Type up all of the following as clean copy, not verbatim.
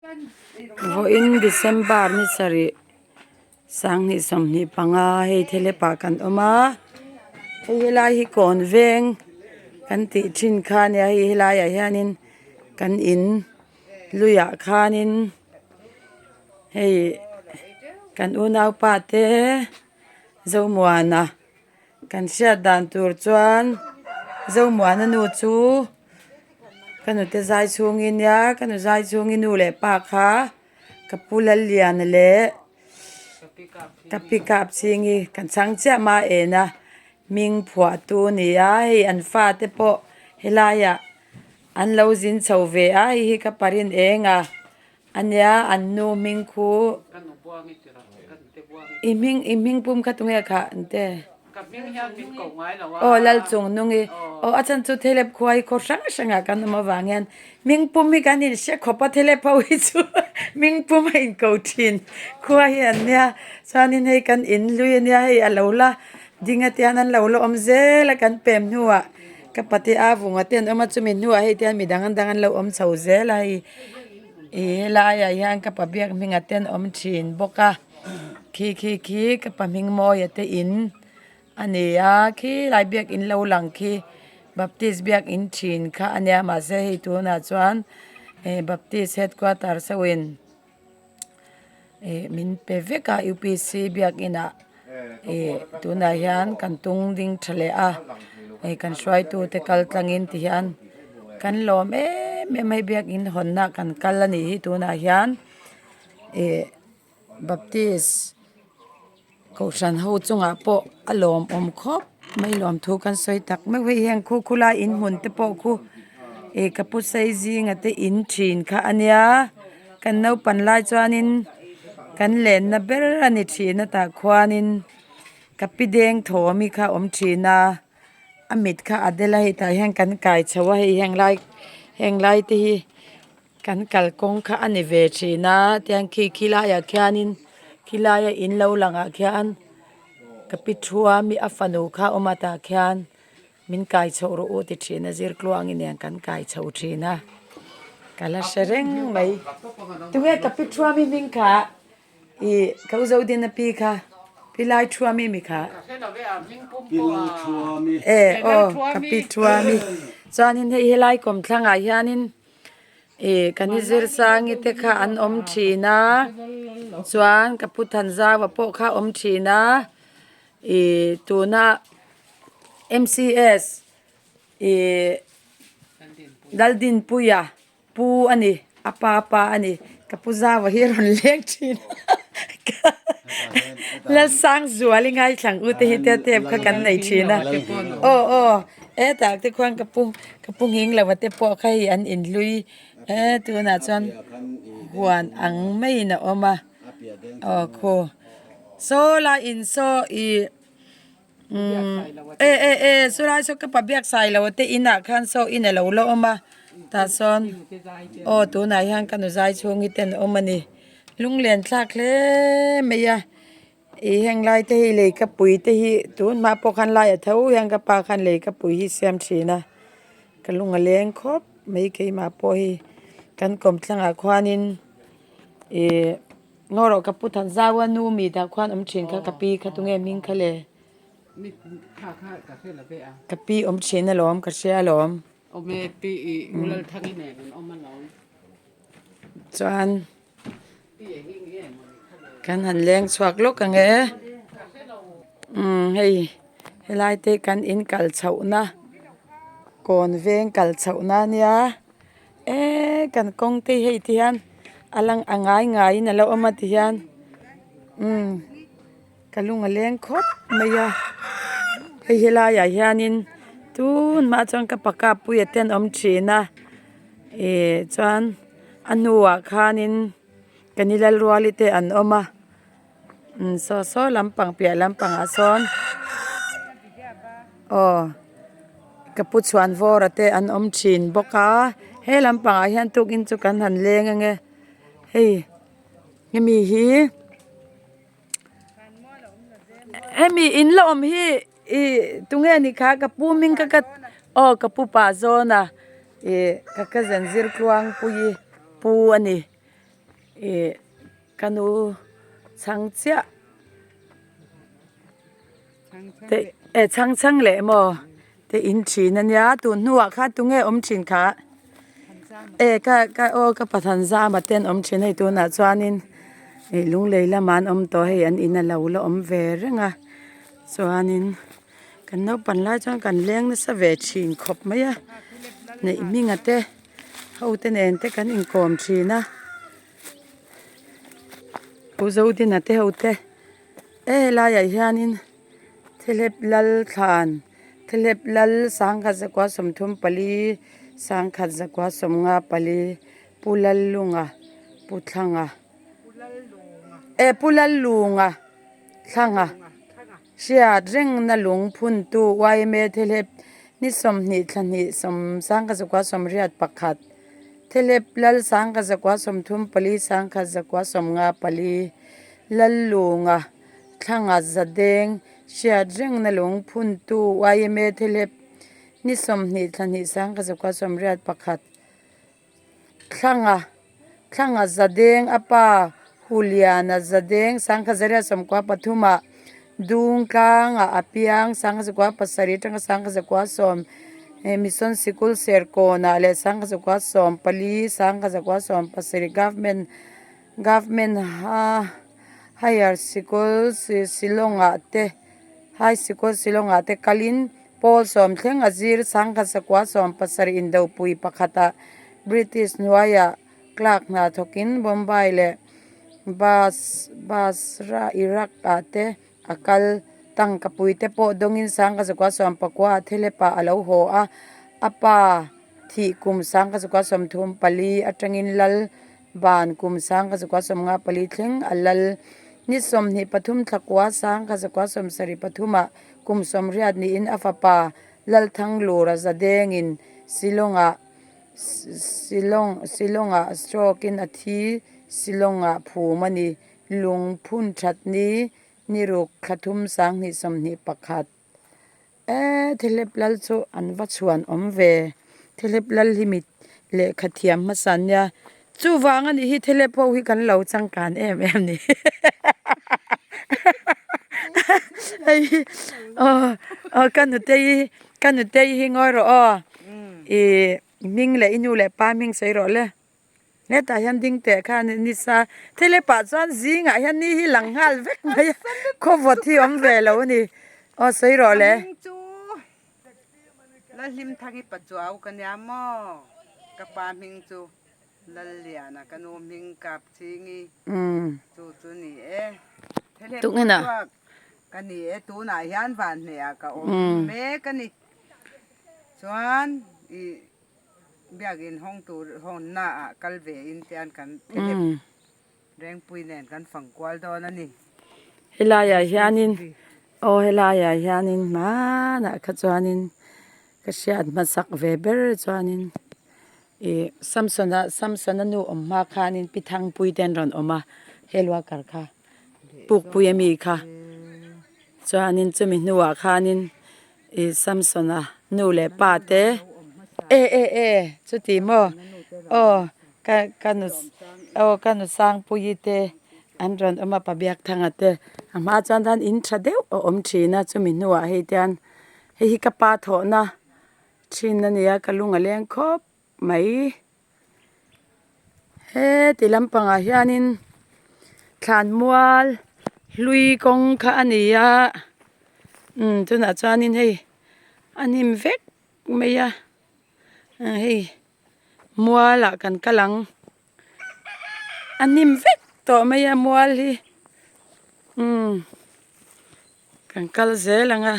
Vawiin December ni sarih 2025 hei thelepa kan awm a hei helai hi kawn veng kan tih thin kha a nia hei helaiah hianin kan in luiah khanin hei kan unaupa te Zomuana kan hriat dan tur chuan Zomuana nu chu ka nute zai chhungin nia ka nu zai chhungin nu leh pa kha ka pu Lalliana leh ka pi kap chhingi kan chhang chiah hma en a hming phuah tu a ni a hei an fate pawh helaiah an lo zin chho ve a hei hi ka parin eng a. Ania an nu hming khu i hming i hming pum kha tunge khah an te aw Lalchungnungi aw a chhan chu Thelep khua hi khaw hrang hrangah kan awm avang hian hming pum hi kan inhre khawp a Thelep ho hi chu hming pum a inko thin khua hi an nia chuanin hei kan in hlui ania hei a lo la ding a tian an lo la awm zel a kan pem hnuah ka pate a vunga te an awm a chumi hnuah hei tian midang an dang an lo awm chho zel a hei. Ih helaiah hian ka pa biak hmingah te an awm thin bawk a khi khi khi ka pa hming mawia te in a ni a khilai biakin lo lang khi baptist biakin thin kha a nia mahse hei tunah chuan eh baptist headquarters ho in ih min pe vek a upc biakin ah ih tunah hian kan tung ding tha leh a hei kan hruaitu te kal tlangin ti hian kan lawm em em a hei biakin hawnna kan kal a nih hi tunah hian ih baptist kohhran ho chungah pawh a lawmawm khawp mai lawmthu kan sawi tak meuh hei heng khu khulai inhmun te pawh khu ih ka pu sei zinga te in thin kha a nia kan naupan lai chuanin kan lenna ber a ni thin a tah khuanin ka pi deng thawm hi kha a awm thin a a mit kha a del a hei tah hian kan kai chho a hei heng lai heng lai te hi kan kalkawng kha a ni ve thin a tiang khi khi laiah khianin khi laia in lo langah khian ka pi thuami a fanu kha a awm a tah khian. Min kai chhoh rawh u ti thin a zir tluang in eng kan kai chho thin a ka la hre reng mai tunge ka pi thuami hming kha ih ka u Zodina pi kha pi lai thuami mi kha e aw ka pi thuami chuanin hei helai kawmthlangah hianin ih kan i zir sangi te kha an awm thin a chuan ka pu Thanzaua pawh kha a awm thin a ih tuna. M_c_s ihh Laldinpuia pu a ni a pa pa a ni ka pu zau a hi a rawn leng thin a Lalsangzuali ngaithlang u te hi te tep kha kan nei thin a aw aw hetah te khuan ka pu ka pu nghing lo a te pawh kha hei an inhlui e tunah chuan huan ang maiin a awm a aw khu saw lai in saw ih. E e e chulai saw ka pa biak sai lo te inah khan saw in a lo la awm a tah sawn aw tunah hian ka nu zai chhung hi ten a awm a ni lunglen thlak hle mai a ih heng lai te hi lei ka pui te hi tun hma pawh khan lai a tho hian ka pa khan lei ka pui hi siam thin a ka lung a leng khawp mai keimah pawh hi kan kawmthlangah khuanin ih. Ngaw rawh ka pu than zau a nu mi dah khuan awm thin kha ka pi kha tunge hming kha le ka pi awm thin alawm ka hria alawm chuan kan han leng chhuak lawk ang e umm hei helai te kan in kal chhoh na kawn veng kal chhoh na ania. Eee kan kawng te hei ti hian a lang a ngai ngaiin a lo awm a ti hian umm ka lung a leng khawp mai a hei helaiah hianin tun hma chuan ka pa puia te an awm thin a ih chuan a hnuah khanin ka ni Lalruali te an awm a umm saw saw lampang piah lampangah sawn aw ka pu chhuan vawra te an awm thin bawk a he lampangah hian tukin chu kan han leng ange hei hemi hi hemi in la awm hi ih tunge ni kha ka pu hming kha ka aw ka pu pah zawn a ih ka cousin zir tluangpuii pu a ni. Ih ka nu chhang chiah te eh chhang chhang leh maw te in thin a nia tun hnuah khan tunge awm thin kha eh ka ka aw ka pathan zama te an awm thin hei tunah chuanin ih lunglei lamah an awm tawh hei an in a lo la awm ve reng a chuanin kan naupang lai chuan kan leng nasa ve thin khawp mai a neih hminga te. Ho te nen te kan inkawm thin a Pu Zodina te ho te e helaiah hianin Thelep Lal thlan Thelep Lal sangkhat zakua 34 sangkhat zakua 54 Pu Lallunga Pu Thlanga e Pu Lallunga Thlanga. Hriat rengna lung phuntu yma Thelep ni 20 thla hnih sawm sangkha zakua 81 Thelep Lal sangkha zakua 34 sangkha zakua 54 Lallunga Thlanga Zadeng Hriat rengna lung phuntu yma Thelep ni 20 thla hnih sangkha zakua 81 Thlanga Thlanga Zadeng a pa Huliana Zadeng sangkha zaria 93 ah Dungtlangah a piang sangkha 17 atanga sangkha 19 Mission Sikul Serkawnah leh sangkha 14 sangkha 17 Government Government Higher Sikul Shillong-ah te High Sikul Shillong-ah te kalin Pawl sawmthleng a zir sangkha 97 indopui pakhatah British hnuaiah clerk hna thawkin Bombay leh Bas Basra Iraq ah te a kal. Tangkapui te pawh dawngin sangkha 19 ah Thelepa a lo haw a, a pa thih kum sangkha 34 atangin lal Ban kum 1954 thleng a lal. Ni 23 thlakua 1973 ah kum 80 niin a fapa Lalthanglura Zadengin Shillong-ah Shillong Shillong-ah stroke-in a thi Shillong-ah phum a ni. Lung phun that ni ni ruk thla thum 2021. E Thelep Lal chu an va chhuan awm ve. Thelep Lal hi mit lehkha thiam hmasa an nia. Chuvang a nih hi Thelep ho hi kan lo changkan em em ni. Hei hi aw aw ka nutei ka nutei hi ngawi rawh aw. I hming leh i nu leh pa hming sawi rawh le. Hetah hian ding teh khan ni sa thilipah chuan zingah hian ni hi lang nghal vek mai a khawvawt hi awm ve lo a ni aw sawi rawh le. Ka hming chu Lalhlimthangi Pachuau ka nia maw ka pa hming chu Lalliana ka nu hming Kapchingi chu chu ni e Thelep chhuak ka ni e tunah hian vanhnehah ka awm mek a ni chuan ih Biakin hawng tur hawnna ah kal ve in tian kan thelep Rengpui nen kan fang kual dawn a ni. Helaiah hianin aw helaiah hianin hmanah kha chuanin ka hriat hmasak ve ber chuanin ih Samsona Samsona nu awm hma khanin Pi Thangpui te an rawn awm a helua kar kha Pukpui ami kha chuanin chumi hnuah khanin Ih Samsona nu leh pa te e e e chuti maw aw ka ka nu aw ka nu Sangpuii te an rawn awm a pa Biakthanga te a hma chuan khan in tha deuh a awm thin a chumi hnuah hei tian hei hi ka pa thawhna thin a nia ka lung a leng khawp mai. Heti lampangah hianin thlanmual hlui kawng kha a ni a umm tunah chuanin hei a hnim vek mai a hei mualah kan kal ang a hnim vek tawh mai a mual hi umm kan kal zel ang a.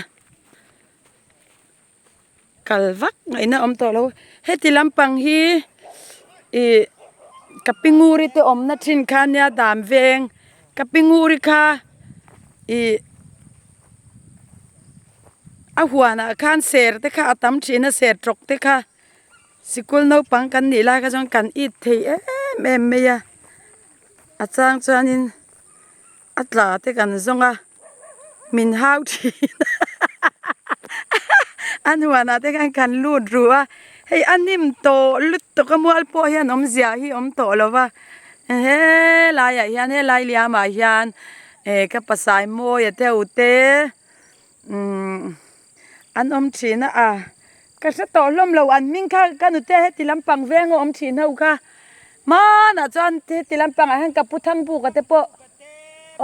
Kal vak ngaihna awm tawh lo. Heti lampang hi ih ka pi nguri te awmna thin kha nia dam veng ka pi nguri kha ih a huanah khan ser te kha a tam thin a ser tawk te kha sikul naupang kan nih lai kha chuan kan it thei em em mai a a chang chuanin a tla te kan zawng a min hau thin a hnuanah te khan kan lut ru a hei a hnim tawh lutuk a mual pawh hian awmzia hi awm tawh lo va. He laiah hian helai liamah hian eh ka pasai mawi a deuh te umm an awm thin a a ka hre tawh hlawm lo an hming kha ka nute heti lampang veng a awm thin ho kha hmanah chuan heti lampangah hian ka pu Thangbuka te pawh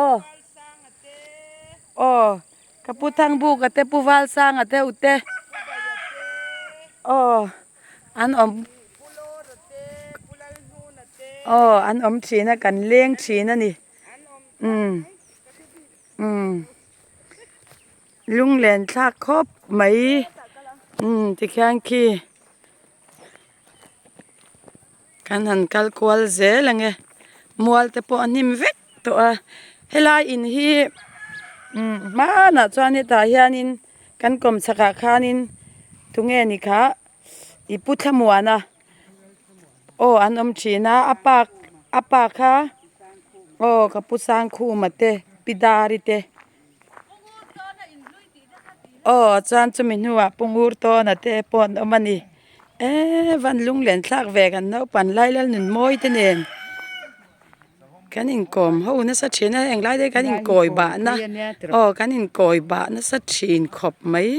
aw aw ka pu Thangbuka te pu Valsanga deuh te aw. An awm aw an awm thin a kan leng thin a ni umm umm lunglen thlak khawp mai umm tikhian khi kan han kal kual zel ang e mual te pawh a hnim vek tawh a helai in hi umm hmanah chuan hetah hianin. Kan kawm chhakah khanin tunge ni kha i pu thlamuan a aw an awm thin a a pa a pa kha aw ka pu sangkhuma te pi dari te aw chuan chumi hnuah pu ngur tawna te pawh an awm a ni eee van lunglen thlak ve kan naupang lai lalnunmawi te nen. Kan inkawm ho nasa thin a englai te kan inkawi bah na aw kan inkawi bah nasa thin khawp mai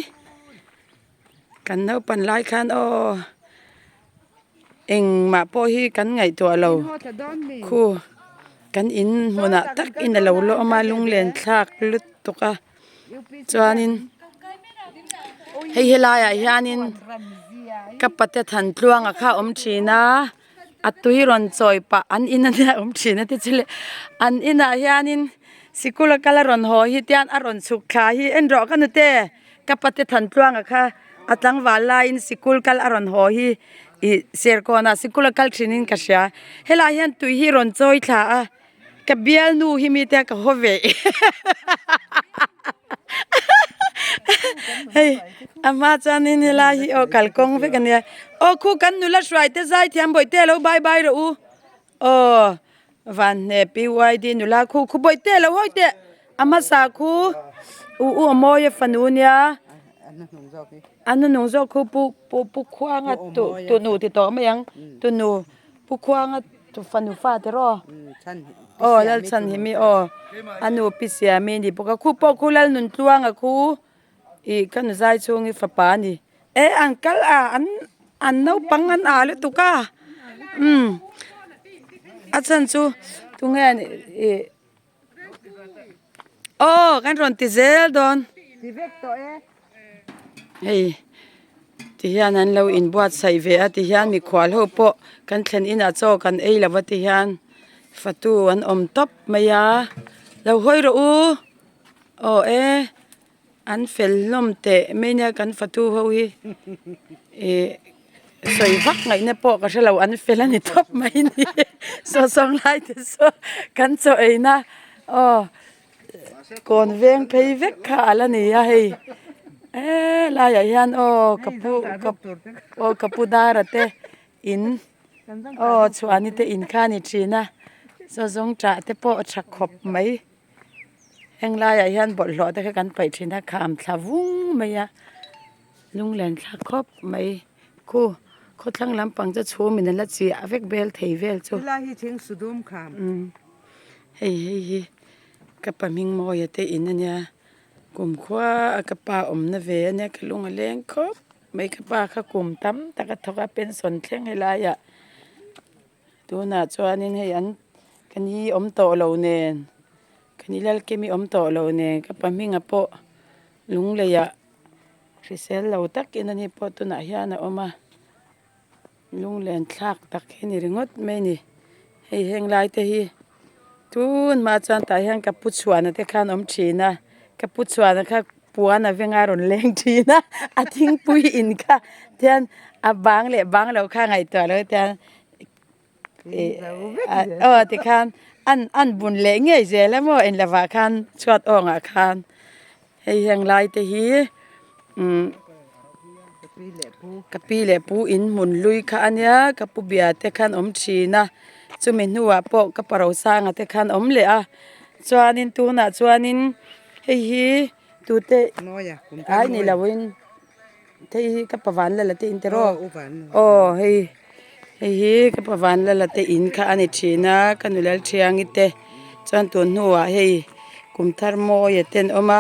kan naupan lai khan aw engmah pawh hi kan ngaihtuah lo khu kan in hmunah tak in alo la awm a lunglen thlak lutuk a chuanin hei helaiah hianin ka pate thantluanga kha a awm thin a. A tui rawn chawi pah an in ania awm thin a ti chu le an inah hianin sikul a kal a rawn haw hi tian a rawn chhuk thla hi en rawh ka nute ka pate Thantluanga kha a tlangval laiin sikul kal a rawn haw hi ih serkawnah sikul a kal thinin ka hria helaiah hian tui hi rawn chawi thla a ka bialnu hi mite ka haw ve hei a hma chuanin helai hi aw kalkawng vek ania aw khu kan nula hruai te zai thiam bawihte alo bye bye rawh u aw vanhne PYD nula khu khu bawihte alo hawi teh a hmasa khu u u a mawi a fanu nia a hnunung zawk khu pu pu pu khuanga tu tunu ti tawh mai ang tunu pu khuanga Tu fanu fa te rawh. Aw Lalchhan hi mi aw. A nu pi Siami ni bawk a. Khu pawh khu Lalnuntluanga khu ih ka nu zai chhung hi fapa a ni. E an kal a an an naupang an ah lutuk a. Umm a chhan chu tunge a nih ih Aw kan rawn ti zel dawn. Hei ti hian an lo inbuatsaih ve a ti hian mikhual ho pawh kan thlen inah chaw kan ei lo va ti hian fatu an awm tawp mai a lo hawi rawh u aw e an fel hlawm teh mai nia kan fatu ho hi ih sawi vak ngaihna pawh ka hrelo an fel a ni tawp mai ni sawsawng lai te saw kan chaw eina aw kawn veng phei vek kha a la ni a hei he laiah hian aw ka pu ka aw ka pu dara te in aw chhuahni te in kha a ni thin a sawzawng tah te pawh a tha khawp mai. Heng laiah hian bawlhhlawh te kha kan paih thin a kham thla vung mai a lunglen thlak khawp mai khu khawthlang lampang chu chhum in a la chiah vek bel thei vel chu umm hei hei hi ka pa hming mawia te in ania kumkhua a ka pa awmna ve ania ka lung a leng khawp mai ka pa kha kum tam tak a thawk a pension thleng helaiah. Tunah chuanin hei an ka ni awm tawh lo nen ka ni Lalkimi awm tawh lo nen ka pa hminga pawh lungleiah hrisel lo takin ani pawh tunah hian a awm a lunglen thlak tak hi ni ringawt mai a ni hei heng lai te hi tunhma chuan tah hian ka pu chhuana te khan awm thin a ka pu chhuana kha puan a venga rawn leng thin a a thingpui in kha tian a bang leh bang loh kha ngaihtuah lo tian aw tikhan an an bun leh ngei zel a maw englovah khan chhuat awngah khan hei heng lai te hi umm ka pi leh pu in hmun hlui kha a nia ka pu bia te khan awm thin a chumi hnuah pawh ka pa rosanga te khan awm leh a chuanin tunah chuanin hei hi tute ai ni loin hei hi ka pa vanlala te in tiraw aw hei. Hei hi ka pa Vanlala te in kha a ni thin a ka nu Lalthiangi te chuan tun hnuah hei kum thar mawi a ten awm a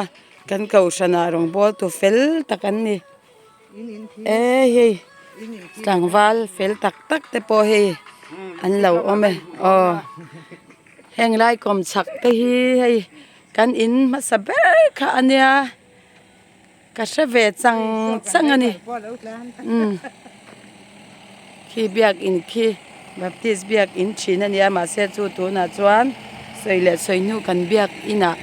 kan kohhranah rawngbâwl tu fel tak an ni e hei tlangval fel tak tak te pawh hei an lo awm e aw heng lai kawm chhak te hi hei kan in hmasa ber kha a nia. Ka hre ve chang chang a ni umm khi biakin khi baptist biakin thin a nia mahse chu tunah chuan sawi leh sawi hnu kan biakinah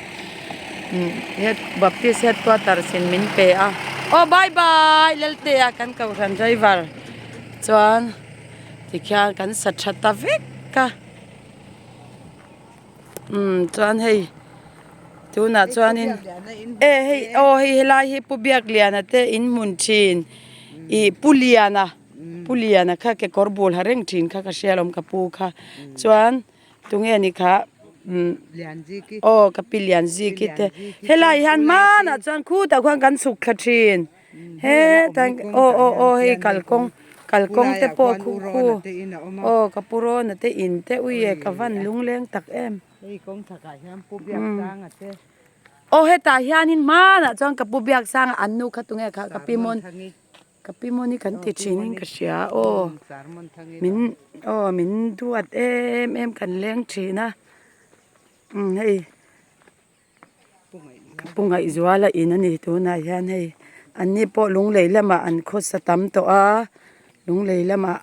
umm head baptist headquarters in min pe a aw bye bye Laltea kan kohhran driver chuan tikhian kan sa tha ta vek a. Umm chuan hei tunah chuanin e hei aw hei helai hi pu Biakliana te in hmun thin ih pu Liana pu Liana kha kekawr bul ha reng thin kha ka hria alawm ka pu kha chuan tunge ni kha umm aw ka pi Lianziki te helai hian hmanah chuan khutah khuan kan chhuk thla thin. Hetlai aw aw aw hei kalkawng kalkawng te pawh khu khu aw ka pu rawna te in te ui e ka van lungleng tak em aw hetah hianin hmanah chuan ka pu Biaksanga an nu kha tunge kha ka pi mawn ka pi mawn hi kan ti thinin ka hria aw min aw min duat em em kan leng thin a hei. Pu Ngaihzuala in a ni tunah hian hei an ni pawh lunglei lamah an khawsa tam tawh a lunglei lamah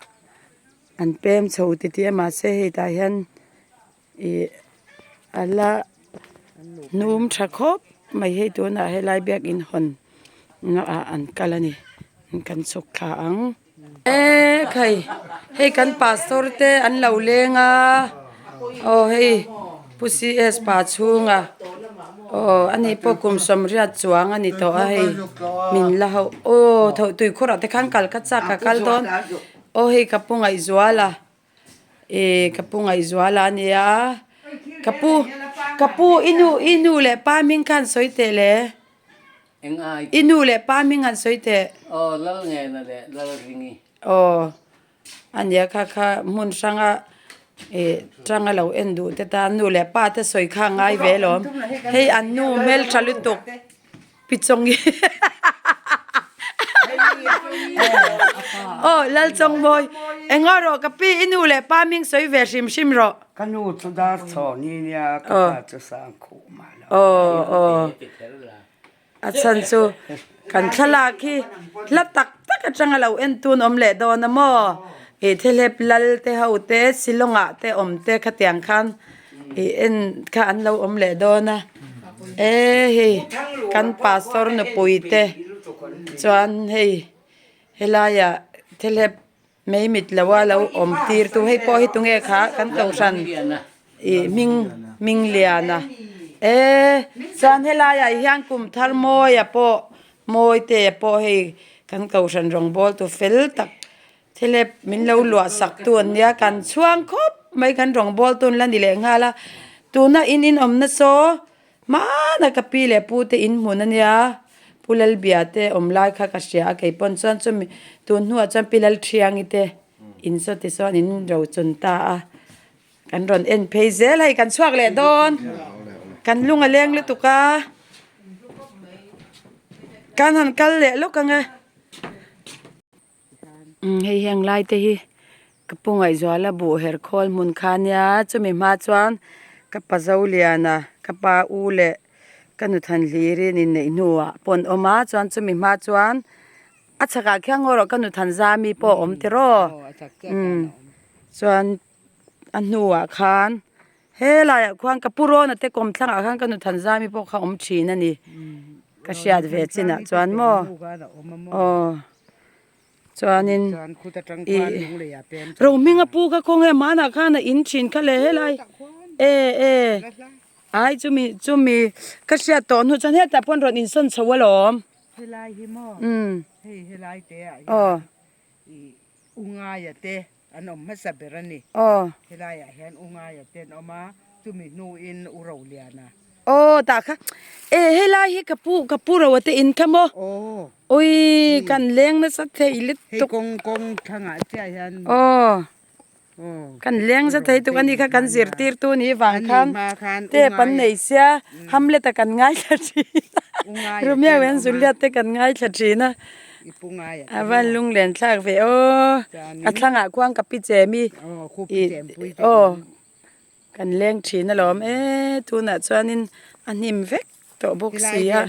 an pem chho titih a mahse hei tah hian ih a la hnum tha khawp mai hei tunah helai biakin hawn naah an kal a ni kan chhuk thla ang. E khai hei kan pastor te an lo leng a aw hei pu CS pa chhunga aw ani pawh kum sawmriat chuang a ni tawh a hei min la hauh aw tho tui khurah te khan kal ka chak a kal dawn aw hei ka pu ngaihzual a e ka pu ngaihzual a nia ka pu ka pu i nu i nu leh pa hming khan sawi teh le. Eng ai I nu leh pa hming han sawi teh. Aw Lal Ngena leh Lal Ringi. Aw a nia kha kha hmun hranga ih tanga lo en duh te tan nu leh pa te sawi kha a ngai ve alawm. Hei an nu hmeltha lutuk pi Chawngi Aw Lal Chawngmawi enga rawh ka pi i nu leh pa hming sawi ve hrim hrim rawh. Ka nu chu dar chhawni nia ka pa chu Sangkhuh mah lo. Aw aw a chhan chu kan thlalak hi hla tak tak atanga lo en tun awm leh dawn a maw ih thelep lal te ho te Shillong ah te awm te khatiang khan ih en kha an lo awm leh dawn a e hei kan pastor nupui te chuan hei helaiah thelep Mei mit lo a lo awm tir tu hei pawh hi tunge kha kan kohhran ih hming hming lian a e chuan helai ah hian kum thar mawi a pawh mawi te a pawh hei kan kohhran rawngbawl tu fel tak thilep min lo luah sak tu an nia kan chhuang khawp mai kan rawngbawl tun la ni leh nghal a tuna in inawmna saw Hmana ka pi leh pu te in hmun a nia, Pu Lalbia te awm lai kha ka hria a, kei pawn chuan chumi tun hnuah chuan Pi Lalthiangi te in saw ti sawn in ro chun ta a, kan rawn en phei zel hei kan chhuak leh dawn, kan lung a leng lutuk a, kan han kal leh lawk ang e. Umm hei heng lai te hi ka pu Ngaihzuala buh her khawl hmun kha ania chumi hma chuan ka pa Zoliana ka pa u leh ka nu Thanhlirin inneih hnuah pawh an awm a chuan chumi hma chuan a chhakah khian ngaw rawh ka nu Thanzami pawh a awm tiraw umm chuan a hnuah khan helaiah khuan ka pu Rawna te kawmthlangah khan ka nu Thanzami pawh kha a awm thin a ni ka hriat ve chinah chuan maw aw. Chuanin ih Rohminga pu kha khawnge hmanah khan a in thin kha le helai e e ai chumi chumi ka hriat tawh hnu chuan hetah pawh an rawn insawn chho alawm umm aw aw Aw tah kha e helai hi ka pu ka pu ro te in kha maw ui kan leng nasa thei lutuk aw. Kan leng za thei tuk a ni kha kan zirtirtu ni vang khan tep an nei sia Hamlet a kan ngaithla thin a Romeo and Juliet te kan ngaithla thin a a van lunglen thlak ve aw a thlangah khuan ka pi chem i aw kan leng thin alawm e tunah chuanin a hnim vek tawh bawk si a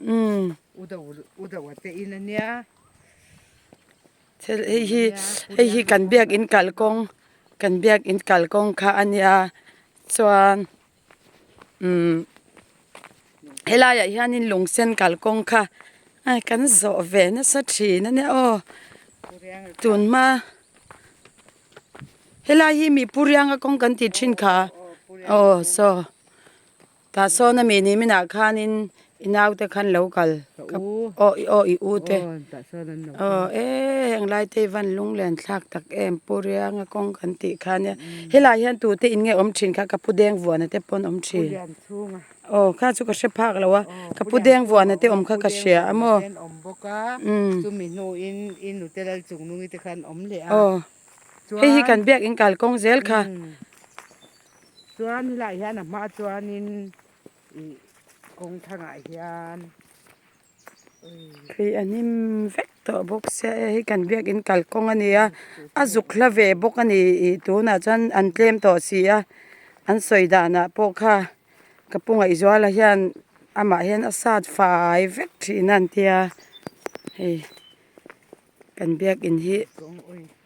umm. Thil hei hi hei hi kan biakinn kalkawng kan biakinn kalkawng kha a nia chuan umm helaiah hianin lung sen kalkawng kha a kan zawh ve nasa thin a nia aw tun hma helai hi mi pu rianga kawng kan tih thin kha aw saw. Tah sawn a mi ni minah khanin i naute khan lo kal ka aw i aw i u te aw e heng lai te hi van lunglen thlak tak em pu rianga kawng kan tih kha nia helai hian tute in nge awm thin kha ka pu deng vuana te pawn awm thin aw kha chu ka hre phak lo a ka pu deng vuana te awm kha ka hria a maw umm aw hei hi kan biak in kalkawng zel kha. Chuan helaiah hian a hma chuanin ih kawng thangah hian Hei a hnim vek tawh bawk sia e hei kan biakin kalkawng a ni a a zuk hla ve bawk a ni ih tunah chuan an tlem tawh si a an sawi danah pawh kha ka pu Ngaihzuala hian amah hian a sat fai vek thin a an tia hei. Kan biakin hi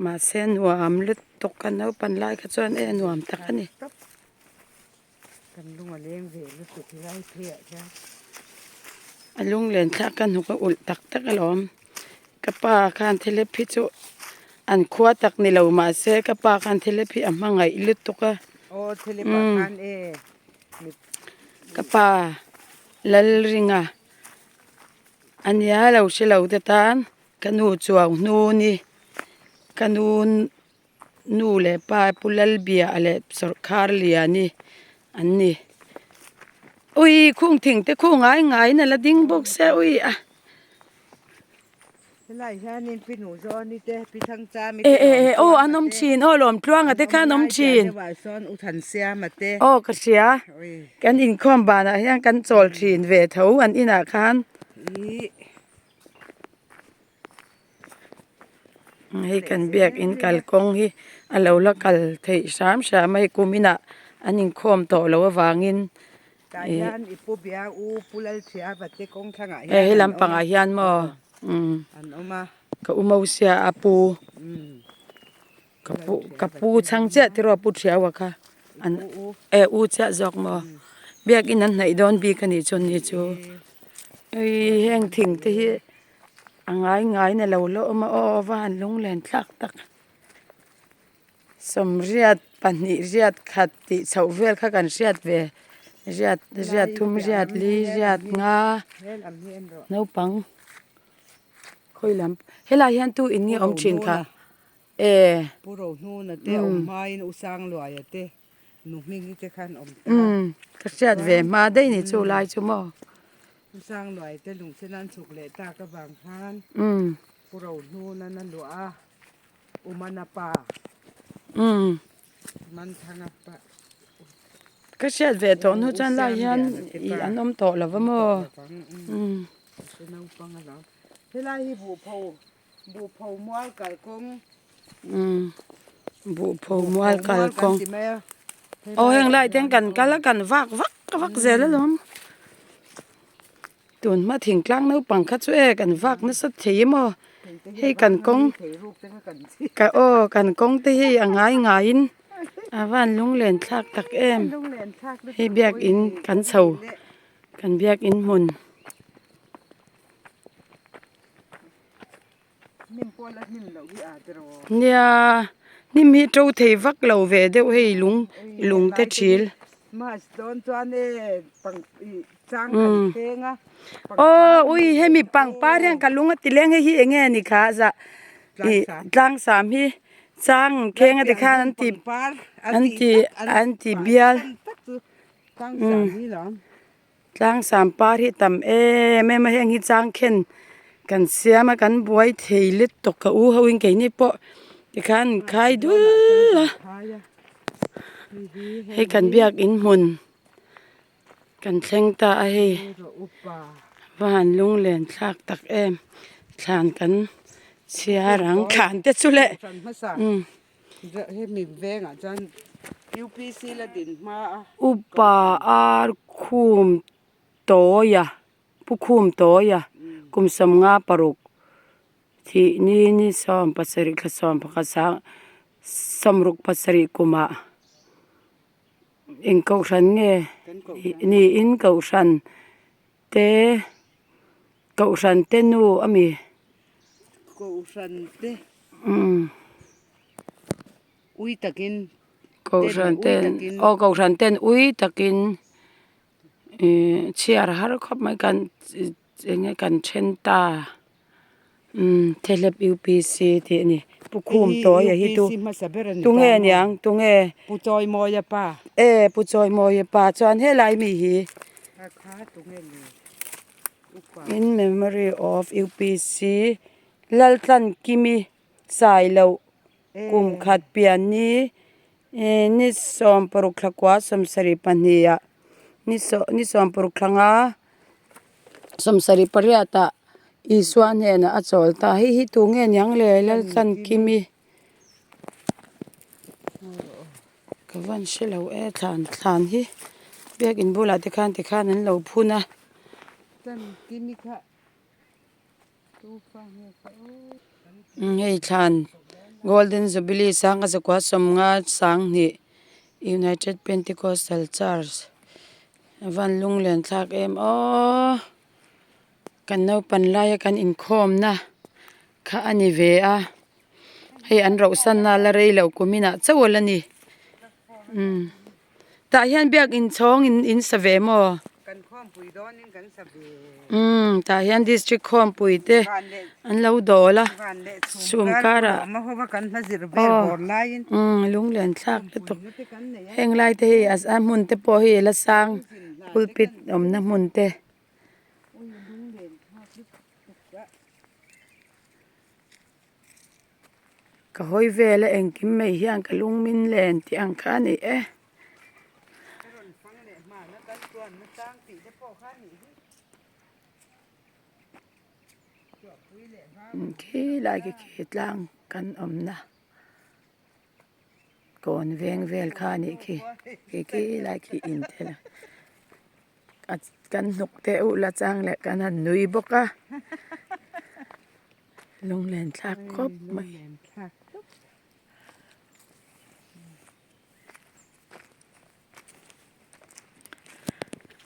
mahse nuam lutuk a naupan lai kha chuan e nuam tak a ni. A lunglen thlak ka hnuk a ulh tak tak alawm ka pa khan thilip hi chu an khua tak ni lo mahse ka pa khan thilip hi a hmangaih lutuk a ka pa Lalringa. A nia lo hre lo te tan ka nu chuau hnu ni ka nu nu leh pa pu Lalbia leh sawrkhar liani an ni ui khung thing te khu ngai ngai in a la ding bawk sia ui a. Helai hianin pi hnu zawni te pi thangchami te aw an awm thin aw lawmtluanga te kha an awm thin aw ka hria kan inkhawm banah hian kan chawl thin ve tho an inah khan hei kan biakin kalkawng hi a lo la kal theih hram hram a hei kum inah an inkhawm tawh loh avangin Tah hian i pu bia u Pu Lalthiava te kawng thlangah hian an awm a. Lampangah hian maw an awm a. Ka u Mosia a pu ka pu ka pu chhang chiah tiraw Pu Thiaua kha an e u chiah zawk maw biakin an hnaih dawn bik a nih chuan ni chu ui heng thing te hi a ngai ngai na lo la awm a aw va han lunglen thlak tak. Sawmriat pahnih riat khat tih chhoh vel kha kan hriat ve riat riat thum riat li riat nga naupang khawi lam helai hian tu in nge awm thin kha e umm ka hriat ve hma daih ni chu lai chu maw umm. Umm ka hriat ve tawh hnu chuan lai hian ih an awm tawh lo va maw umm. Umm buhpho mual kalkawng aw heng lai te hian kan kal a kan vak vak vak zel alawm. Tun hma thingtlang naupang kha chu e kan vak nasa thei emaw hei kan kawng ka aw kan kawng te hi a ngai ngaiin a van lunglen thlak tak em hei biakin kan chho kan biakin hmun. Nia hnim hi to thei vak lo ve deuh hei lung lung te thil aw ui hemi pangpar hian ka lung a ti leng hei hi eng nge ni kha zah ih tlang sam hi chang kheng a tikhan an ti an ti an ti bial umm. Tlangsam par hi tam em em a heng hi changkhen kan siam a kan buai thei lutuk ka u ho in keini pawh. Tikhan an khai dul a hei kan biakin hmun kan thleng ta a hei va han lunglen thlak tak em thlan kan chhiar ang thlan te chu le umm. Upa ar khum tawia Pu Khum Tawia kum 56 thih ni ni 17 thla 11 sang 67 kumah eng kohhran nge niin kohhran te kohhran te nu a mi kohhran te umm ui takin kohhran ten aw kohhran ten ui takin. Ihh chhiar har khawp mai kan eng nge kan then ta umm Thelep UPC tih a ni Pu Khum Tawia hi chu tunge aniang tunge Pu Chawimawia pa e Pu Chawimawia pa chuan helai mi hi in memory of UPC Laltlankimi Sailoh kum khat pian ni Ih ni 16 thla kua 72 ah ni saw ni 16 thla nga 78 ah Isua hnenah a chawl ta hei hi tu nge niang le Laltlankimi ka van hre lo e thlan thlan hi biakin bulah te khan tikhan an lo phun a. Hei thlan golden jubilee sanga zakua sawmnga sanghnih united pentecostal church a van lunglen thlak em aww kan naupan laia kan inkhawmna kha a ni ve a hei an rauh san na la rei loh kum inah chauh a la ni umm. Tah hian biakin chhawng in in sa ve maw? Kan khawmpui dawnin kan sa ve. Umm tah hian district khawmpui te an lo dawl a. Chhum karah. Aw umm lunglen thlak lutuk. Heng lai te hi a hmun te pawh hi a la sang pulpit awmna hmun te. Ka hawi vel a engkim mai hian ka lung min len tih ang kha a ni e. Khi lai khi khi tlang kan awmna kawn veng vel kha a nih khi khi khi lai khi in tel a kan hnuk te uh la chang leh kan han nui bawk a. Lunglen thlak khawp mai.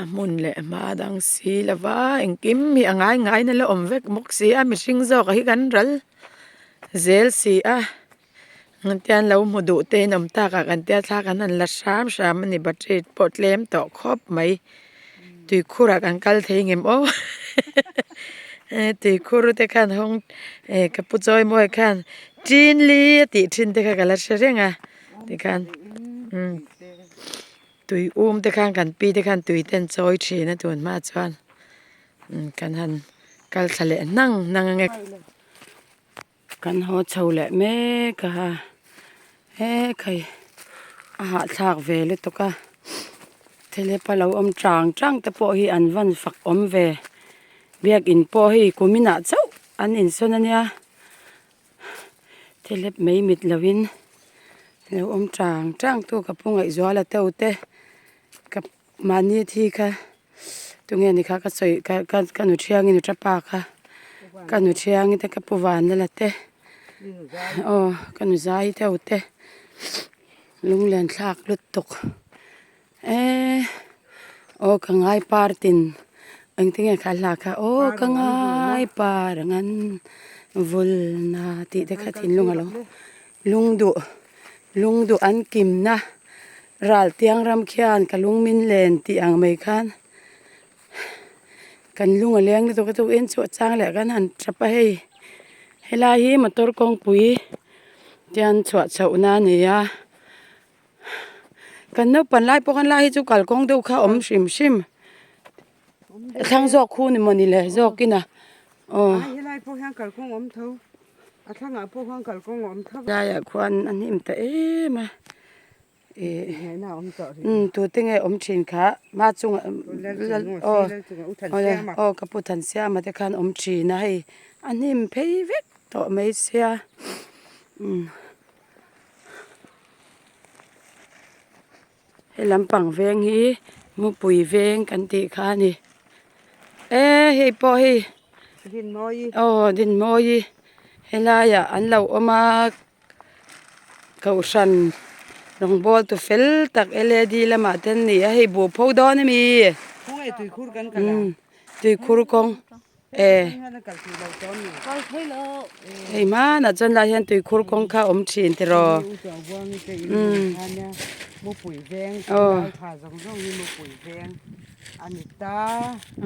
A hmun leh hma dang si lova engkim hi a ngai ngai na la awm vek bawk si a mihring zawk hi kan ral zel si a engtiang lo hmu duh te in awm tak ah kan tia thla kan han la hram hram a ni battery pawh tlem tawh khawp mai. Tuikhur ah kan kal thei ngem aw tuikhur te khan hawng eh ka pu chawi mawi khan tin li a tih thin te kha ka la hre reng a tikhan umm tui um te khan kan pi te khan tui te an chawi thin a tun hma chuan umm kan han kal thla leh hnang hnang ang e. Kan haw chho leh mek a hekhai a hahthlak ve lutuk a thelepa lo awm chang chang te pawh hi an van fak awm ve biakin pawh hei kum inah chauh an insawn a nia thelep mai mit lovin lo awm chang chang tu ka pu ngaihzuala teu te ka mahni thi kha. Tunge ni kha ka sawi ka ka ka nu thiangin nu tapa kha ka nu thiangi te ka pu van la te aw ka nu zai deuh te lunglen thlak lutuk eee aw ka ngai par tin engtin nge kha hla kha aw ka ngai par ngan vul na tih te kha thinlung alo lungduh lungduh an kimna. Ral tiang ram khian ka lung min len tih ang mai khan kan lung a leng lutuk a tukin chu a chang leh kan han tap a hei helai hi motor kawngpui tian chhuah chhoh na a ni a kan naupang lai pawh khan lai hi chu kalkawng deuh kha a awm hrim hrim thlang zawk khu ni mawni le zawk in a aw. A thlangah pawh khuan kalkawng a awm tho. Laiah khuan a hnim ta em a ih umm tute nge awm thin kha hma chungah aw aw ka pu Thansiama te khan awm thin a hei a hnim phei vek tawh mai sia umm. He lampang veng hi mupui veng kan tih kha a ni e hei pawh hei aw Dinmawi helaiah an lo awm a kohhran rawngbawl tu fel tak L A D lamah te an ni a hei buh pho dawn a mi tuikhur kawng. E hei hmanah chuan lai hian tuikhur kawng kha a awm thin tiraw umm aw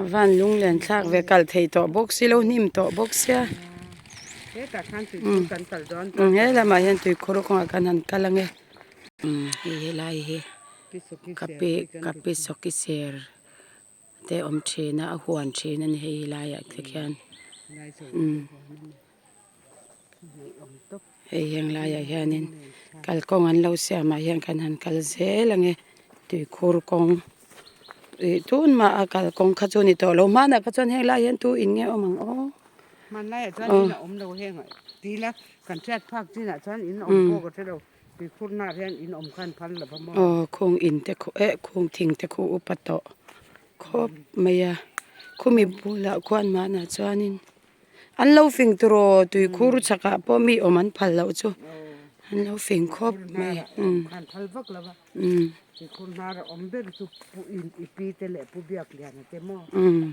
a van lung len thlak ve kal thei tawh bawk si lo hnim tawh bawk sia umm he lamah hian tuikhur kawngah khan han kal ang e umm hei helai hi kapi kapi sawki ser. Te awm thin a a huan thin a ni hei helaiah te khian umm hei heng laiah hianin kalkawng an lo siam ah hian kan han kal zel ang e tuikhur kawng ih tun mah a kalkawng kha chu a ni tawh lo hmanah kha chuan heng laiah hian tu in nge awm ang aw hmanlaiah chuan in a awm lo heng tila kan hriat phak chinah chuan in awm pawh ka hre lo. Aw khung in te khu eh khung thing te khu upa tawh khawp mai a khumi bulah khuan hmanah chuanin an lo fing turaw tuikhur chhakah pawh mi awm an phal loh chu an lo fing khawp mai umm umm umm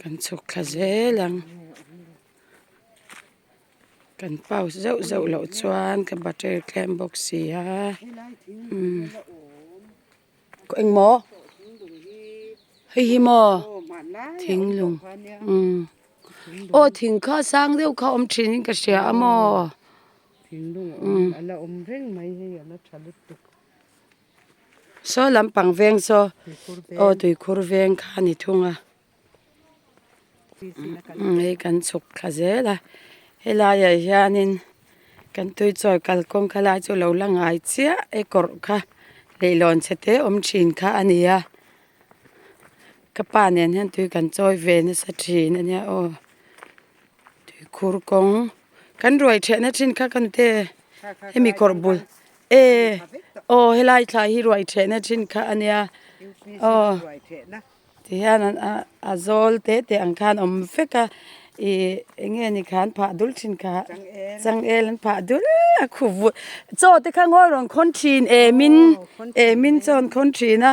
kan chhuk thla zel ang. Kan pause zauh zauh loh chuan ka battery tlem bawk si a umm engmaw hei hi maw thinglung umm aw thing kha sang deuh kha awm thin in ka hria a maw umm saw lampang veng saw aw tuikhur veng kha a ni thung a. Hei kan chhuk thla zel a helaiah hianin kan tui chawi kalkawng kha lai chu lo la ngai chiah e kawrh kha leihlawn chhe te awm thin kha a ni a ka pa nen hian tui kan chawi ve nasa thin a nia aw tuikhur kawng kan ruai thehna thin kha ka nute hemi kawrh bul e aw helai thla hi ruai thehna thin kha a nia aw. Ti hian an a a zawl te te ang khan awm vek a ih eng nge ni kha an phah dul thin kha changel an phah dul a khu vut chaw te kha ngawi rawn khawn thin em in em in chaw an khawn thin a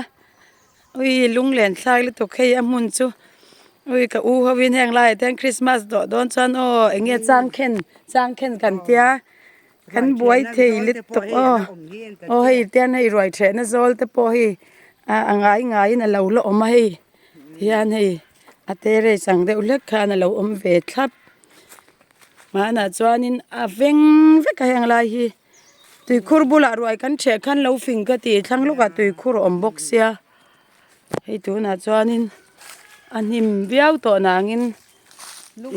ui lunglen thlak lutuk hei a hmun chu ui ka u ho in heng laiah te hian christmas dawh dawn chuan aw eng nge changkhen changkhen kan tia kan buai thei lutuk aw aw hei tian hei ruai thehna zawl te pawh hei a ngai ngaiin a lo la awm a hei tihian hei a terrace ang deuh hlek khan a lo awm ve thlap hmanah chuanin a veng vek a heng lai hi tuikhur bulah ruai kan theh khan lo fing ka ti thlang lawkah tuikhur a awm bawk sia hei tunah chuanin a hnim viau tawh nangin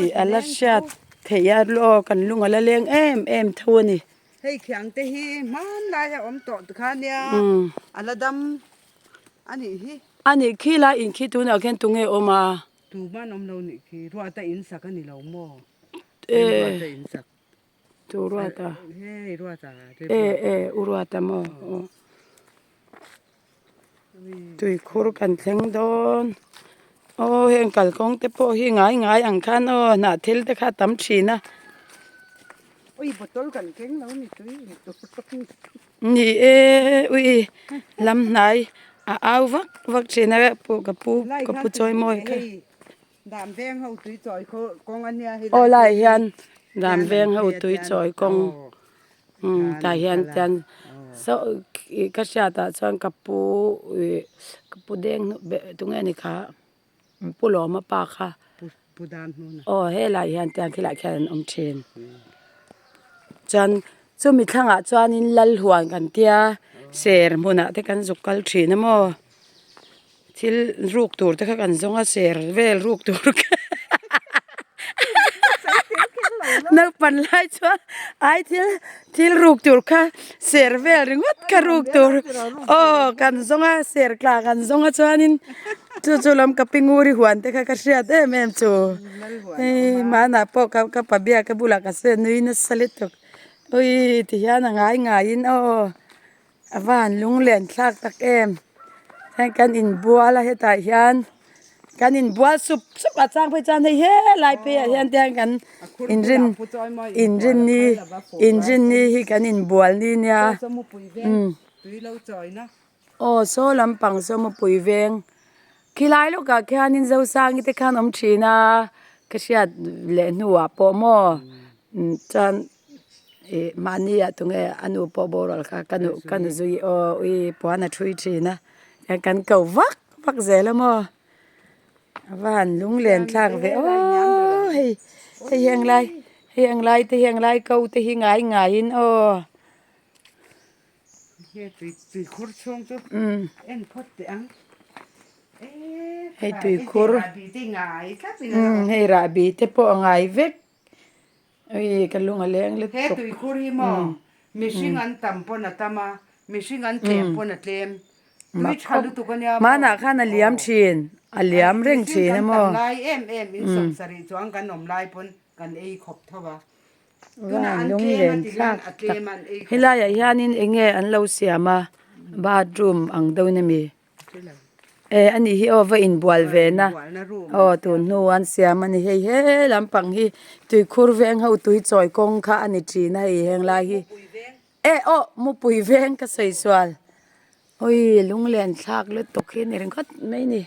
ih a la hriat theih a aw kan lung a la leng em em tho a ni. Hei khiang te hi hmanlai a awm tawh ti kha nia a la dam a nih hi. A nih khi lai in khi tunah khian tunge awm a? Tuman awm lo nih khi ruata in sak a ni lo maw? E Ruata in sak. Tu ruata? Hei ruata. E e u ruata maw? Aw. Tuikhur kan thleng dawn aw heng kalkawng te pawh hi ngai ngai ang khan aw hnah thil te kha a tam thin a ni e ui lam hnai a au vak vak thin a ka pu ka pu chawi mawi kha. Aw lai hian dan veng ho tui chawi kawng umm tah hian chuan saw ih ka hriatah chuan ka pu ih ka pu deng tunge ni kha pu lawma pa kha aw helaiah hian tiang khilaiah khian an awm thin chuan chumi thlangah chuanin lal huan kan tia ser hmunah te kan zuk kal thin a maw. Thil ruk tur te kha kan zawng a ser vel ruk tur kha. Naupan lai chuan ai thil thil ruk tur kha ser vel ringawt kha ruk tur aw kan zawng a ser tla kan zawng a chuanin chu chu lam ka pi nguri huan te kha ka hriat em em chu hei hmanah pawh ka ka pa biak ka bulah ka sawi a nui nasa lutuk ui ti hian a ngai ngaiin aw. A van lunglen thlak tak em heng kan inbual a hetah hian kan inbual sup sup a chang phei chuan hei helai phei ah hian te hian kan inrin inrinni inrinni hi kan inbual ni nia umm aw saw lampang saw mupui veng khilai lawkah khianin Zosangi te khan awm thin a ka hriat leh hnuah pawh maw chuan. Ih mahni ah tunge a nu pawh boral kha ka nu ka nu zui aw ui puan a thui thin a kan ko vak vak zel a maw a va han lunglen thlak ve aw hei hei heng lai hei ang lai te hi ang lai ko te hi ngai ngai in aw. Hei tuikhur hei rahbi te pawh a ngai vek. Ui ka lung a leng lutuk. He tuikhur hi maw mihring an tam pawn a tam a, mihring an tlem pawn a tlem. Tui tha lutuk a nia maw. Hmanah khan a liam thin, a liam reng thin a maw. Mihring kan tam lai em em in sawmsarih chuan kan awm lai pawn kan ei khawp tho a. Tunah an tlem a ti hian a tlem a an ei khawp. Helaiah hianin eng nge an lo siam a, bathroom ang deuhin a mi? E ani hi aw va inbual ve na aw tun hnu an siam a ni hei he lampang hi tuikhur veng ho tui chawi kawng kha a ni thin a hei heng lai hi e aw mupui veng ka sawi sual awi lunglen thlak lutuk hi ni ringawt mai ni.